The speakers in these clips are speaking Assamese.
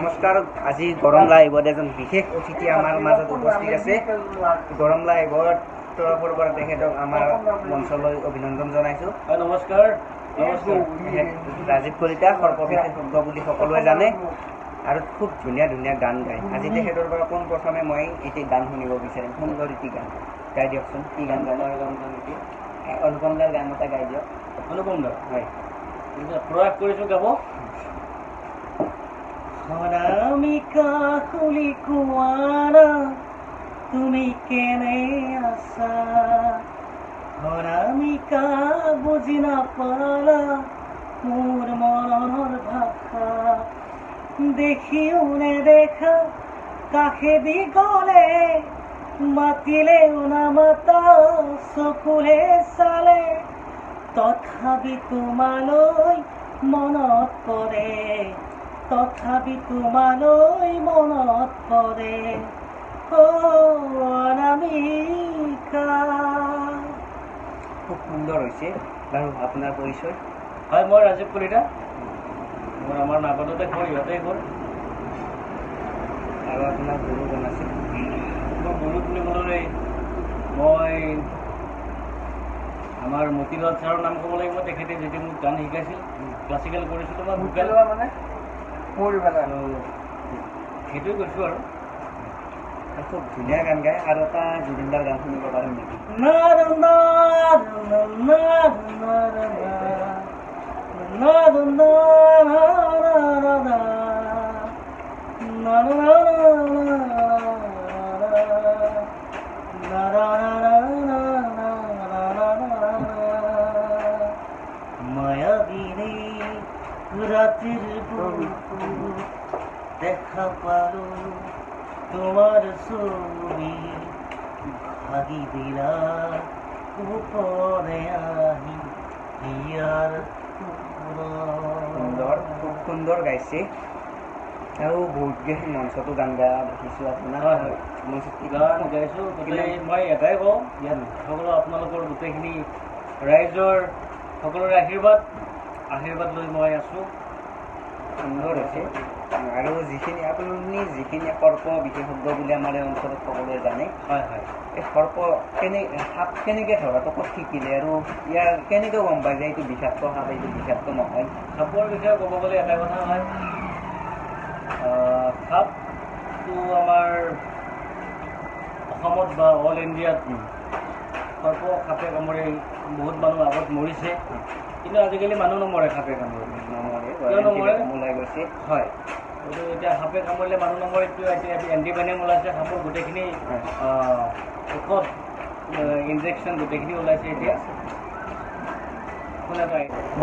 নমস্কাৰ। আজি গৰম লাইভত এজন বিশেষ অতিথি আমাৰ মাজত উপস্থিত আছে। গৰম লাইভৰ তৰফৰ পৰা তেখেতক আমাৰ মঞ্চলৈ অভিনন্দন জনাইছোঁ। নমস্কাৰ। নমস্কাৰ। ৰাজীৱ কলিতা সৰ্প বিশেষজ্ঞ বুলি সকলোৱে জানে আৰু খুব ধুনীয়া ধুনীয়া গান গায়। আজি তেখেতৰ পৰা পোনপ্ৰথমে মই এটি গান শুনিব বিচাৰিম, সুন্দৰ এটি গান গাই দিয়কচোন। কি গান গায়? অনুপম দাৰ গান এটা গাই দিয়ক। অনুপম দা? হয়। প্ৰয়াস কৰিছোঁ গাব। অনামিকা খুলি কোৱানা তুমি কেনে আছা, অনামিকা বুজি নাপালা মোৰ মনৰ ভাষা, দেখিও নেদেখা কাষেদি গ'লে মাতিলেও নামাতা চকুলে চালে, তথাপি তোমালৈ মনত পৰে, তথাপি তোমালৈ মনত পৰে, অনামিকা। খুব সুন্দৰ হৈছে। বাৰু আপোনাৰ পৰিচয়? হয়, মই ৰাজীৱ কলিতা। মোৰ আমাৰ নাগদতে ঘৰ, ইয়াতে ঘৰ। আৰু আপোনাৰ গুৰু কোন আছিল? মোৰ গুৰু বুলি ক'বলৈ মই আমাৰ মতিলাল ছাৰৰ নাম ক'ব লাগিব। তেখেতে যেতিয়া মোক গান শিকাইছিল, ক্লাছিকেল কৰিছিলোঁ মই ভোকেল, সেইটোৱে কৈছোঁ আৰু। খুব ধুনীয়া গান গায়। আৰু এটা জুবিনদাৰ গান শুনিব পাৰিম নেকি? মায়াবিনী ৰাতিৰ বুকুত দেখা পালো তোমাৰ ছবি, ভাগি দিলা গোপনে আহি হিয়াৰ। সুন্দৰ, খুব সুন্দৰ গাইছে। আৰু বহুত কেইখন মঞ্চতো গান গোৱা দেখিছোঁ আপোনাক। হয় হয়, মঞ্চত গান গাইছোঁ। গোটেই মই এটাই কওঁ, ইয়াত সকলো আপোনালোকৰ গোটেইখিনি ৰাইজৰ সকলোৰে আশীৰ্বাদ লৈ মই আছোঁ। সুন্দৰ হৈছে। আৰু যিখিনি আপুনি যিখিনি সৰ্প বিশেষজ্ঞ বুলি আমাৰ এই অঞ্চলত সকলোৱে জানে। হয় হয়। এই সৰ্প কেনে সাপ কেনেকৈ ধৰাটো ক'ত শিকিলে আৰু ইয়াৰ কেনেকৈ গম পায় যে এইটো বিষাক্ত সাপ, এইটো বিষাক্ত নহয়? সাপৰ বিষয়ে ক'ব গ'লে এটা কথা হয়, সাপটো আমাৰ অসমত বা অল ইণ্ডিয়াত সৰ্প সাপে কামুৰি বহুত মানুহ আগত মৰিছে, কিন্তু আজিকালি মানুহ নমৰে সাপে কামুৰি। নমৰে? কিয় নমৰে? ওলাই গৈছে। হয়, এইটো এতিয়া সাপে কামুৰিলে মানুহ নমৰে। এইটো এতিয়া এণ্টিভেনেম ওলাইছে, সাপৰ গোটেইখিনি ঔষধ ইনজেকশ্যন গোটেইখিনি ওলাইছে এতিয়া।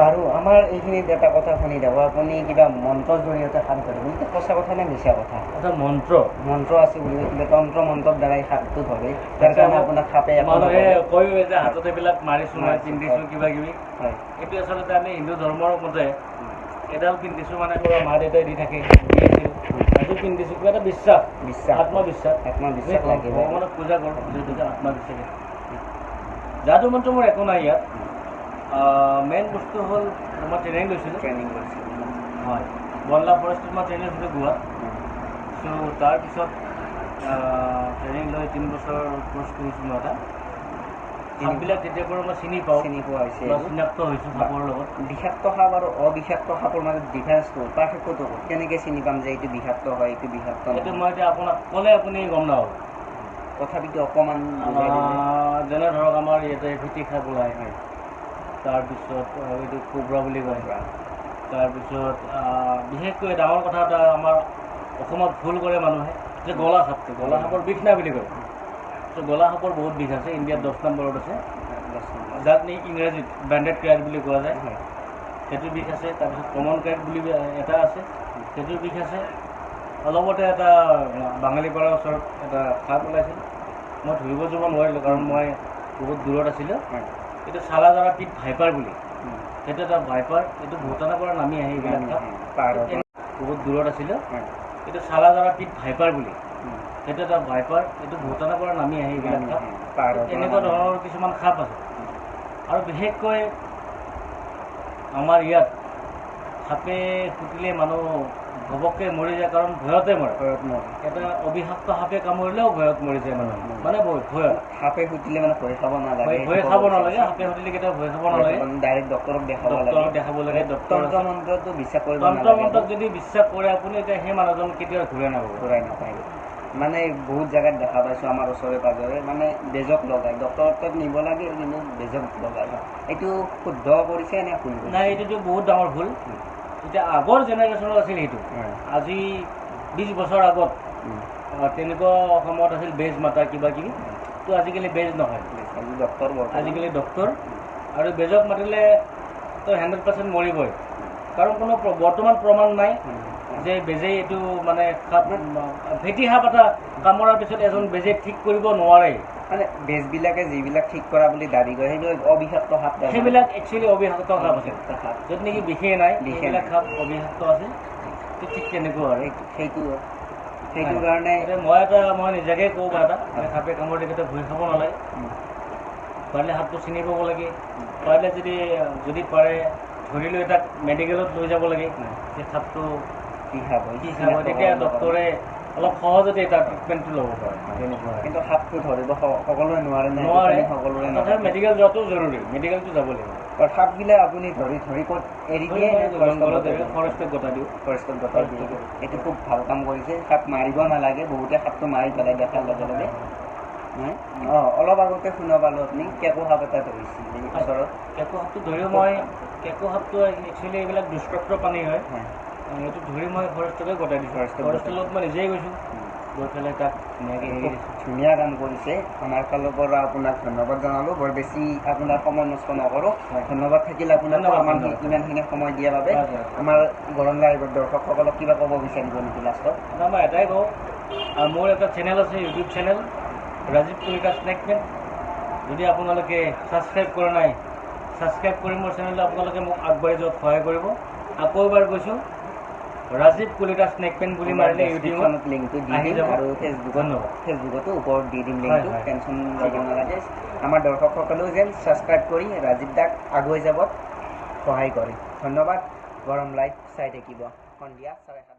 বাৰু আমাৰ এইখিনিত এটা কথা শুনি থাকোঁ, আপুনি কিবা মন্ত্ৰৰ জৰিয়তে সাপ ধৰে বুলি, সঁচা কথা নে মিছা কথা? এটা মন্ত্ৰ মন্ত্ৰ আছে বুলি, কিবা তন্ত্ৰ মন্ত্ৰৰ দ্বাৰাই সাপটো ধৰে, তাৰ কাৰণে আপোনাক সাপে মানুহে কয় যে হাতত এইবিলাক মাৰিছোঁ, মই পিন্ধিছোঁ কিবা কিবি। হয়, এইটো আচলতে আমি হিন্দু ধৰ্মৰ মতে এডাল পিন্ধিছোঁ, মানে মোৰ মা দেউতাই দি থাকে, আজি পিন্ধিছোঁ, কিবা এটা বিশ্বাস, বিশ্বাস, আত্মবিশ্বাস, আত্মবিশ্বাস লাগিব। ভগৱানক পূজা কৰোঁ যিহেতুকে আত্মবিশ্বাস। যাদু মন্ত্ৰ মোৰ একো নাই ইয়াত। মেইন বস্তু হ'ল মই ট্ৰেইনিং লৈছিলোঁ। ট্ৰেইনিং লৈছিলোঁ? হয়, বনলা ফৰেষ্টত মই ট্ৰেইনিং লৈছিলোঁ গোৱাত। চ' তাৰপিছত ট্ৰেইনিং লৈ 3 বছৰ কৰ্চ কৰিছোঁ মই। এটা সাপবিলাক তেতিয়াৰ পৰা মই চিনি পাওঁ, চিনি পোৱা হৈছে, চিনাক্ত হৈছোঁ সাপৰ লগত। বিষাক্ত সাপ আৰু অবিষাক্ত সাপৰ মাজত ডিফাৰেঞ্চটো, পাৰ্থক্যটো কেনেকৈ চিনি পাম যে এইটো বিষাক্ত হয়, এইটো বিষাক্ত? এইটো মই এতিয়া আপোনাক ক'লে আপুনি গম নাপাব। তথাপিতো অকণমান। যেনে ধৰক আমাৰ ইয়াতে ফেটি সাপ ওলায়, তাৰপিছত এইটো কোব্ৰা বুলি কয়, তাৰপিছত বিশেষকৈ ডাঙৰ কথা এটা আমাৰ অসমত ভুল কৰে মানুহে যে গলা সাপটো, গলা সাপৰ বিষ নাই বুলি কয়। ত' গলা সাপৰ বহুত বিষ আছে, ইণ্ডিয়াত 10 নম্বৰত আছে, যাক নেকি ইংৰাজীত বেণ্ডেড ক্ৰাইট বুলি কোৱা যায়, সেইটো বিষ আছে। তাৰপিছত কমন ক্ৰাইট বুলি এটা আছে, সেইটো বিষ আছে। অলপতে এটা বাঙালীপাৰাৰ ওচৰত এটা সাপ ওলাইছিল, মই ধৰিব যাব নোৱাৰিলোঁ কাৰণ মই বহুত দূৰত আছিলোঁ। এইটো চালাজাৰা পিট ভাইপাৰ বুলি, সেইটো এটা ভাইপাৰ, এইটো ভূটানৰ পৰা নামি আহে এইবিলাক সাপ। বহুত দূৰত আছিলোঁ। এইটো চালাজাৰা পিট ভাইপাৰ বুলি, সেইটো এটা ভাইপাৰ, এইটো ভূটানৰ পৰা নামি আহে এইবিলাক সাপ। এনেকুৱা ধৰণৰ কিছুমান সাপ আছে। আৰু বিশেষকৈ আমাৰ ইয়াত সাপে খুটিলে মানুহ ঘপককৈ মৰি যায়, কাৰণ ভয়তে মৰে। এটা অবিষাক্ত সাপে কামুৰিলেও ভয়ত মৰি যায় মানুহ, মানে ভয়ত। সাপে খুটিলে মানে ভয় খাব নালাগে, ভয় খাব নালাগে। সাপে খুটিলে কেতিয়াও ভয় খাব নালাগে, ডাইৰেক্ট ডক্টৰক দেখাব লাগে, ডক্টৰক দেখাব লাগে। তন্ত্ৰ মন্ত্ৰটো বিশ্বাস কৰিব নালাগে। তন্ত্ৰ মন্ত্ৰক যদি বিশ্বাস কৰে আপুনি, এতিয়া সেই মানুহজন কেতিয়াও ঘূৰাই নাপাব, ঘূৰাই নাপায়। মানে বহুত জেগাত দেখা পাইছোঁ আমাৰ ওচৰে পাজৰে, মানে বেজক লগাই, ডক্টৰৰ তাত নিব লাগে কিন্তু বেজক লগাই। এইটো শুদ্ধ কৰিছে নে ভুল? নাই, এইটোতো বহুত ডাঙৰ ভুল। এতিয়া আগৰ জেনেৰেশ্যনত আছিল সেইটো, আজি 20 বছৰ আগত তেনেকুৱা সময়ত আছিল বেজ মাতা কিবা কিবি। তো আজিকালি বেজ নহয়, ডক্টৰ, আজিকালি ডক্টৰ। আৰু বেজক মাতিলে তো 100% মৰিবই, কাৰণ কোনো বৰ্তমান প্ৰমাণ নাই যে বেজেই এইটো মানে সাপ, ভেটি সাপ এটা কামোৰাৰ পিছত এজন বেজে ঠিক কৰিব নোৱাৰে। মানে বেজবিলাকে যিবিলাক ঠিক কৰা বুলি দাবী কৰে সেইবিলাক অবিষাক্ত সাপ, সেইবিলাক একচুৱেলি অবিষাক্ত সাপ আছে, য'ত নেকি বিষেই নাই, সেইবিলাক সাপ অবিষাক্ত আছে। ঠিক তেনেকুৱা আৰু সেইটো কাৰণে মই নিজাকে কওঁ বা এটা সাপে কামুৰিলে কেতিয়াও ভয় খাব নালাগে, পাৰিলে সাপটো চিনি পাব লাগে, পাৰিলে যদি পাৰে ধৰি লৈ তাক মেডিকেলত লৈ যাব লাগে যে সাপটো কি সাপ হয়, কি সাপ হয়, তেতিয়া ডক্টৰে অলপ সহজতে তাৰ ট্ৰিটমেণ্টটো ল'ব পাৰে। তেনেকুৱা। কিন্তু সাপটো ধৰিব সকলোৱে নোৱাৰে, নোৱাৰে সকলোৰে। তথাপি মেডিকেল যোৱাটো জৰুৰী, মেডিকেলটো যাব লাগিব। সাপগিলা আপুনি ধৰি ধৰি ক'ত এৰি দিয়ে? ফৰেষ্টত গতাই দিওঁ, ফৰেষ্টত গতাই দিওঁ। এইটো খুব ভাল কাম কৰিছে। সাপ মাৰিব নালাগে, বহুতে সাপটো মাৰি পেলাই দেখাৰ লগে লগে। অলপ আগতে শুনা পালোঁ আপুনি কেকো সাপ এটা ধৰিছিল ওচৰত। কেকো সাপটো ধৰিও মই, কেকো সাপটো একচুৱেলি এইবিলাক দুষ্প্ৰাপ্য পানী হয়, এইটো ধৰি মই ফৰেষ্টতে গতাই দিছোঁ। ফৰেষ্টৰ লগত মই নিজেই গৈছোঁ, গৈ পেলাই তাক ধুনীয়াকৈ এৰি দিছোঁ। ধুনীয়া কাম কৰিছে। আমাৰ ফালৰ পৰা আপোনাক ধন্যবাদ জনালোঁ। বৰ বেছি আপোনাৰ সময় নষ্ট নকৰোঁ। ধন্যবাদ থাকিল আপোনাক আমাৰ ইমানখিনি সময় দিয়াৰ বাবে। আমাৰ গৰম লাইভৰ দৰ্শকসকলক কিবা ক'ব বিচাৰিব নেকি লাষ্টত? মই এটাই কওঁ, মোৰ এটা চেনেল আছে, YouTube channel Rajiv Kalita snakeman. যদি আপোনালোকে ছাবস্ক্ৰাইব কৰা নাই, ছাবস্ক্ৰাইব কৰি মোৰ চেনেলটো আপোনালোকে মোক আগবাঢ়ি যোৱাত সহায় কৰিব। আকৌ এবাৰ কৈছোঁ, ৰাজীৱ কলিতা স্নেকমেন বুলি মাৰিলে ইউটিউবত লিংকটো দি দিম আৰু ফেচবুকতো ওপৰত দি দিম লিংকটো, টেনশ্যন ল'ব নালাগে। আমাৰ দৰ্শকসকলেও যেন ছাবস্ক্ৰাইব কৰি ৰাজীৱ দাক আগুৱাই যাবত সহায় কৰে। ধন্যবাদ। গৰম লাইভ চাই থাকিব সন্ধিয়া 7:30।